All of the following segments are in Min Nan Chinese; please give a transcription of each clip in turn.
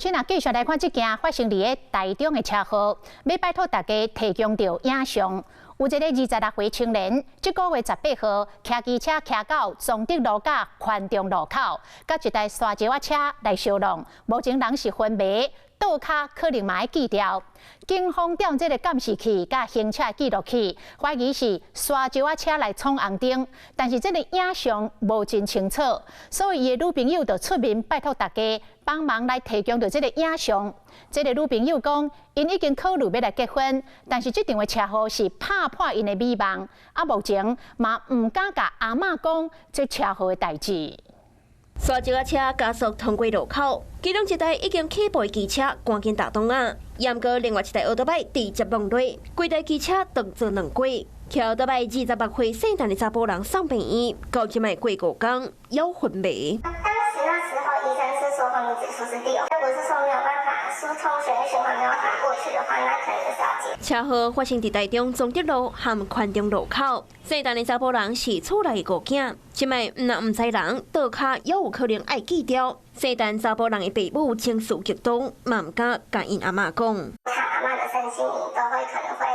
請啊，繼續來看這件發生佇咧台中的車禍，欲拜託大家提供著影像。有一个26歲青年，這個月18號，騎機車騎到崇德路佮寬中路口，佮一台沙石仔車來相挵，目前人是昏迷，倒跤可能嘛愛鋸掉。警方調這个監視器佮行車記錄器，懷疑是沙石仔車來闖紅燈，但是這个影像無真清楚，所以伊的女朋友就出面拜託大家幫忙來提供著這个影像。這个女朋友講，𪜶已經考慮欲來結婚，但是這場的車禍是拍破𪜶的美夢，啊，目前嘛毋敢共阿嬤講這車禍的代誌。沙石仔車加速通過路口，其中一台已經起步的機車趕緊踏擋仔，毋過另外一台歐多擺直接撞落，規台機車當做兩過。騎歐多擺26歲姓陳的查埔人送病院，到這擺過五工，猶昏迷。當時那時候醫生是說昏迷指數是6，如果是說沒有辦法疏通血液循環，沒有辦法過去的話，那可能就是要接。車禍發生佇台中崇德路和寬中路口，姓陳的查埔人是厝內的五囝，這擺毋但毋知人，倒跤猶有可能愛鋸掉。姓陳查埔人的爸母情緒激動，嘛毋敢共𪜶阿嬤講。他阿嬤的身心靈都會可能會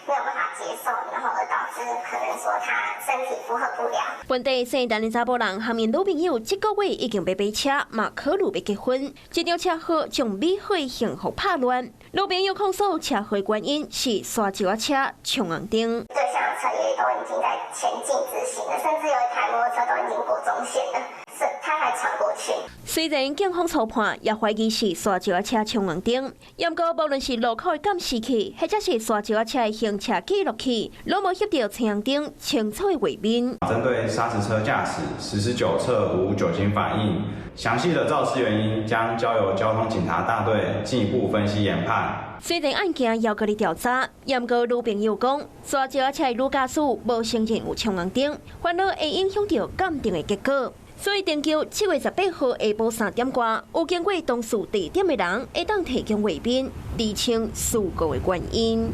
沒有辦法接受，然後而導致可能說他身體負荷不了。本地姓陳的查埔人和𪜶女朋友這個月已經欲買車，嘛考慮欲結婚。這場車禍將美好的幸福拍亂。女朋友控訴車禍原因是沙石仔車衝紅燈。對向車也都已經在前進直行了，甚至有一台摩托車都已經過中線了，是他還闖過去。雖然警方初判也懷疑是沙石仔車衝紅燈，毋過無論是路口的監視器，或者是沙石仔車的行車記錄器，攏無翕著青紅燈清楚的畫面。針對砂石車駕駛實施酒測無酒精反應，詳細的肇事原因將交由交通警察大隊進一步分析研判。雖然案件猶閣咧調查，毋過女朋友講，沙石仔車的女駕駛無承認有衝紅燈，反而會影響著鑑定的結果。所以，徵求7月18號下晡3點外，有經過當事地點的人，會當提供畫面，釐清事故的原因。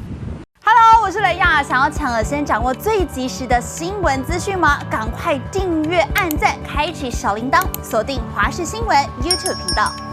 Hello，我是雷亞，想要搶先掌握最及時的新聞資訊嗎？趕快訂閱、按讚、開啟小鈴鐺，鎖定華視新聞 YouTube 頻道。